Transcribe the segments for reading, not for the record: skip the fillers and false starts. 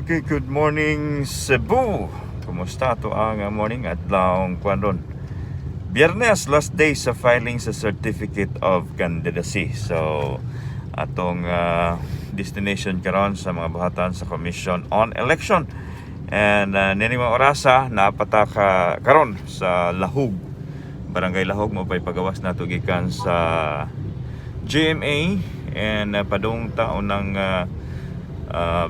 Okay, good morning, Cebu. Kumusta to ang morning at laong kwan ron? Biyernes, last day sa filing sa Certificate of Candidacy. So, atong destination karon sa mga buhatan sa Commission on Election. And nining mga orasa, napata ka karon sa Lahug. Barangay Lahug mo pa'y pagawas nato gikan sa GMA and padung taon ng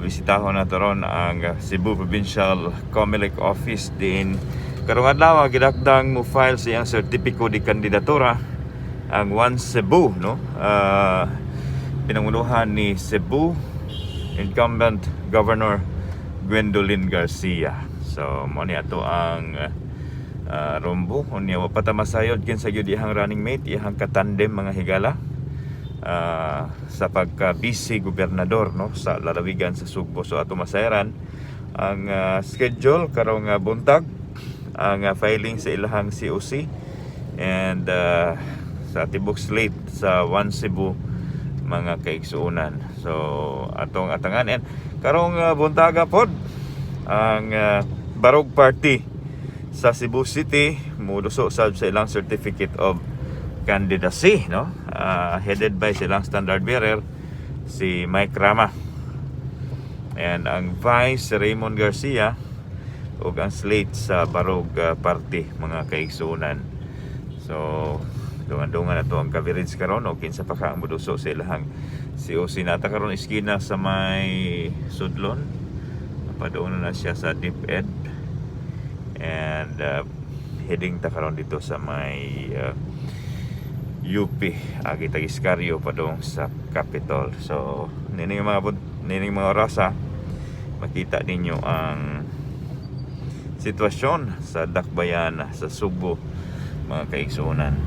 bisitahon nato ron ang Cebu Provincial Comelec Office din karong adlaw gidakdang mo file sa iyang sertipiko de kandidatura ang One Cebu, no, pinanguluhan ni Cebu incumbent Governor Gwendolyn Garcia. So mo ni ato ang rumbo. Unya wa pa ta masayod kinsa gyud iyang running mate, iyang katandem, mga higala, sa pagka vice gobernador, no, sa lalawigan sa Sugbo. So ato masayaran ang schedule karong buntag, ang filing sa ilahang COC and sa tibok slate sa One Cebu, mga kaigsuonan. So atong atangan. And karong buntaga pod ang Barog Party sa Cebu City muduso sab sa ilang certificate of candidacy, no, headed by silang standard bearer, si Mike Rama, and ang vice si Raymond Garcia, ug ang slate sa Barog Party, mga kaigsuonan. So dungan-dungan na to ang coverage karon o kinsa pa ka ang muduso sa ilahang COC. Nata karon iskina sa may Sudlon, napadoon na siya sa DepEd and heading ta karon dito sa may UP, agi tag Escario padung sa Capitol. So nining mga orasa makita ninyo ang sitwasyon sa Dakbayan sa Sugbo, mga kaigsuonan.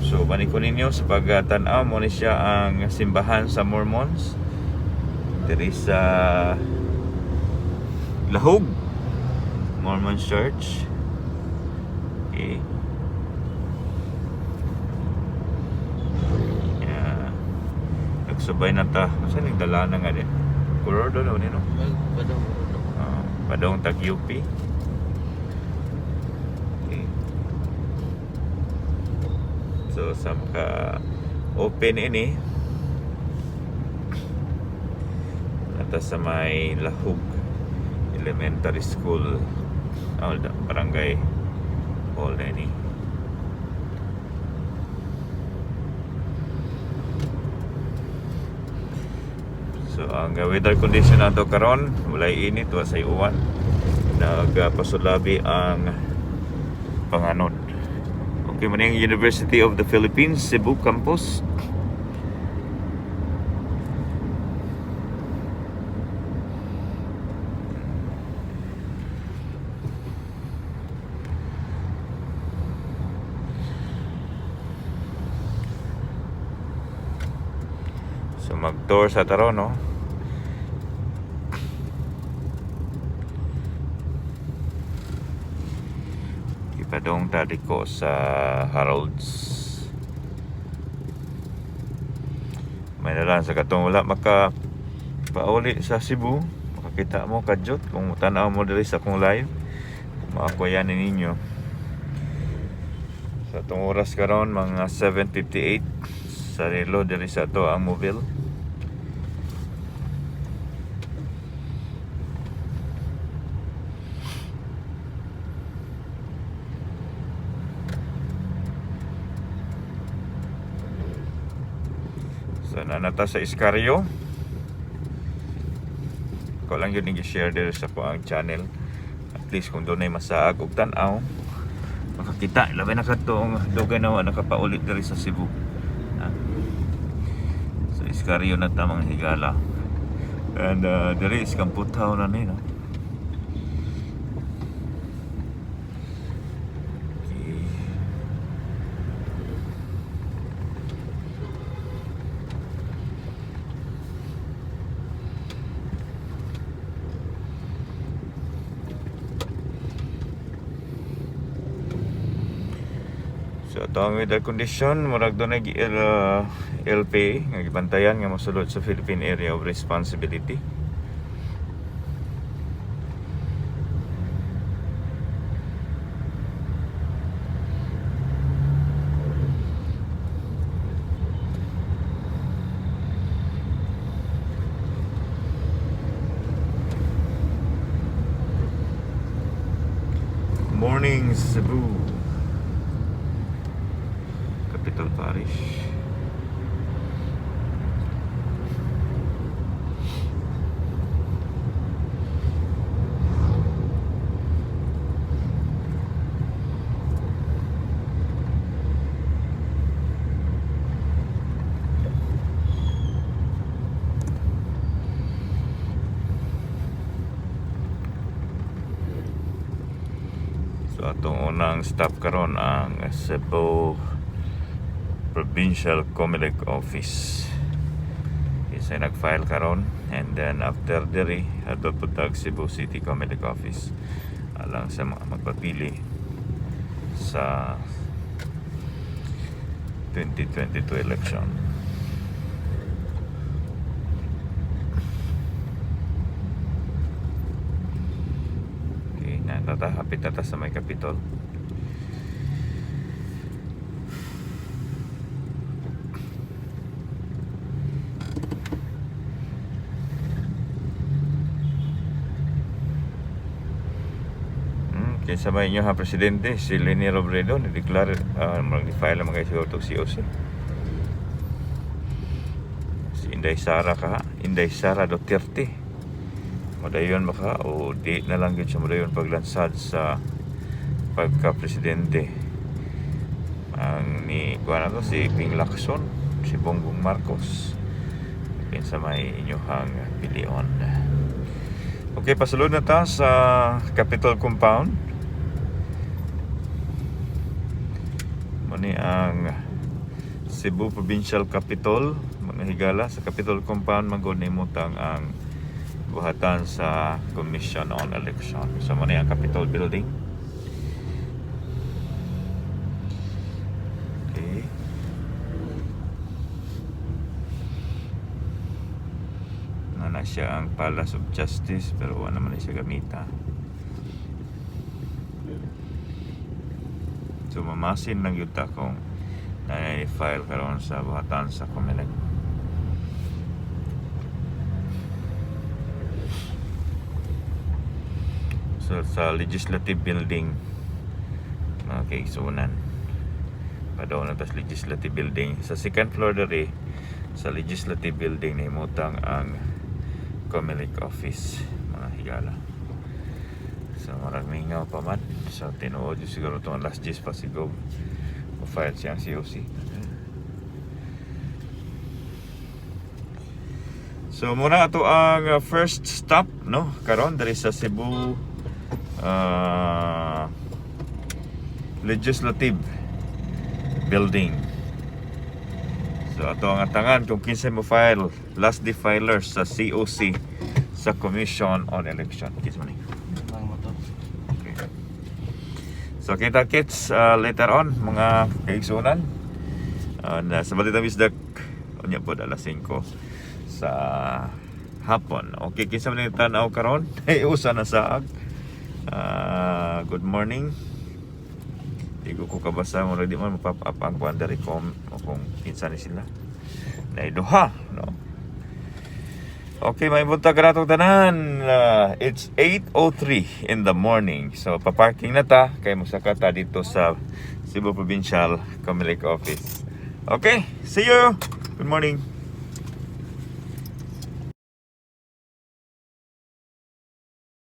So balik ko ninyo sa pagtan-aw mo ni siya ang simbahan sa Mormons diri sa Lahug, Mormon Church. Okay. Yeah. Nagsubay na ta. Saan yung dala na nga din? Color doon no? Badong. Padong tag UP. Okay. So sa maka open ini nata sa may Lahug Elementary School, oh, barangay hall na ini. So ang weather condition nato karon, walay init, wa say uwan. Nagpasulabi ang panganod. Okay man yung University of the Philippines Cebu campus. So mag-tour sa taron, no? Ipadong tadi ko sa Harold's. May nalan sa katong wala maka pauli sa Cebu, makakita mo kadyot kung tanaw mo diri sa akong live. Maakuyanin ninyo. Sa atong oras karon mga 7:58 sa relo diri sa ato ang mobile. So nanata sa Escario. Ko lang yun i-share diri sa ko ang channel. At least kung doon ay masaag og tan-aw, makakita. Labi na katong dugay na wa nakapaulit diri sa Cebu. Ha? So Escario na ta, mga higala. And diri is Kamputhaw na ni, no? Okay. So ito ang weather condition, murag doon nag LPA nga gibantayan nga mosulod sa Philippine Area of Responsibility. Morning, Cebu. Capital Parish. So atong unang stop karon ang Cebu Provincial Comelec Office. Isa nag-file karon and then after diri adto pud tag Cebu City Comelec Office alang sa mga magpapili sa 2022 election. Okay, natata hapit na ta sa may Capitol. Kinsa may inyo ha presidente, si Leni Robredo ni-declare, mag-file naman kayo siguro tog COC. Si Inday Sara ka, Inday Sara Duterte. Madayon ba ka o di na lang gyud siya madayon paglansad sa pagka-presidente? Ang ni kuan to si Ping Lacson, si Bongbong Marcos. Kinsa may inyuhang pilion. Okay, pasulod na ta sa Capitol Compound. Muni ang Cebu Provincial Capitol, mga higala. Sa Capitol Compound man gud nimutang ang buhatan sa Commission on Election. So muni ang Capitol Building. Okay. Na siya ang Palace of Justice pero wala naman na siya gamita. So mamasin lang yun ta kung na-file karon sa buhatan sa Comelec. So sa Legislative Building, mga kaigsunan. Padaw na tas Legislative Building. Sa second floor diri sa Legislative Building nahimutang ang Comelec Office, mga higala. So marag mingaw pa man. So tinuod yun siguro itong last 10 pa siguro file siyang COC. So muna ato ang first stop, no, karon diri sa Cebu Legislative Building. So ato ang atangan kung kinsa mo file, last day filers sa COC sa Commission on Election. Kinsa man ni? Ang motor. Okay. So kita kits later on, mga kaigsunan. Na sa Balitang Bisdak unya po alas 5 sa hapon. Okay, kinsa man ni tan-aw karon? Ay usa na saag. Good morning. Di ko kabasa mo di man mapop up ang kuan diri kom o kung kinsa ni sila. Naiduha, no? Okay, may buntag kanatong tanan. It's 8:03 in the morning. So, paparking na ta kay mosaka ta dito sa Cebu Provincial Comelec Office. Okay, see you. Good morning.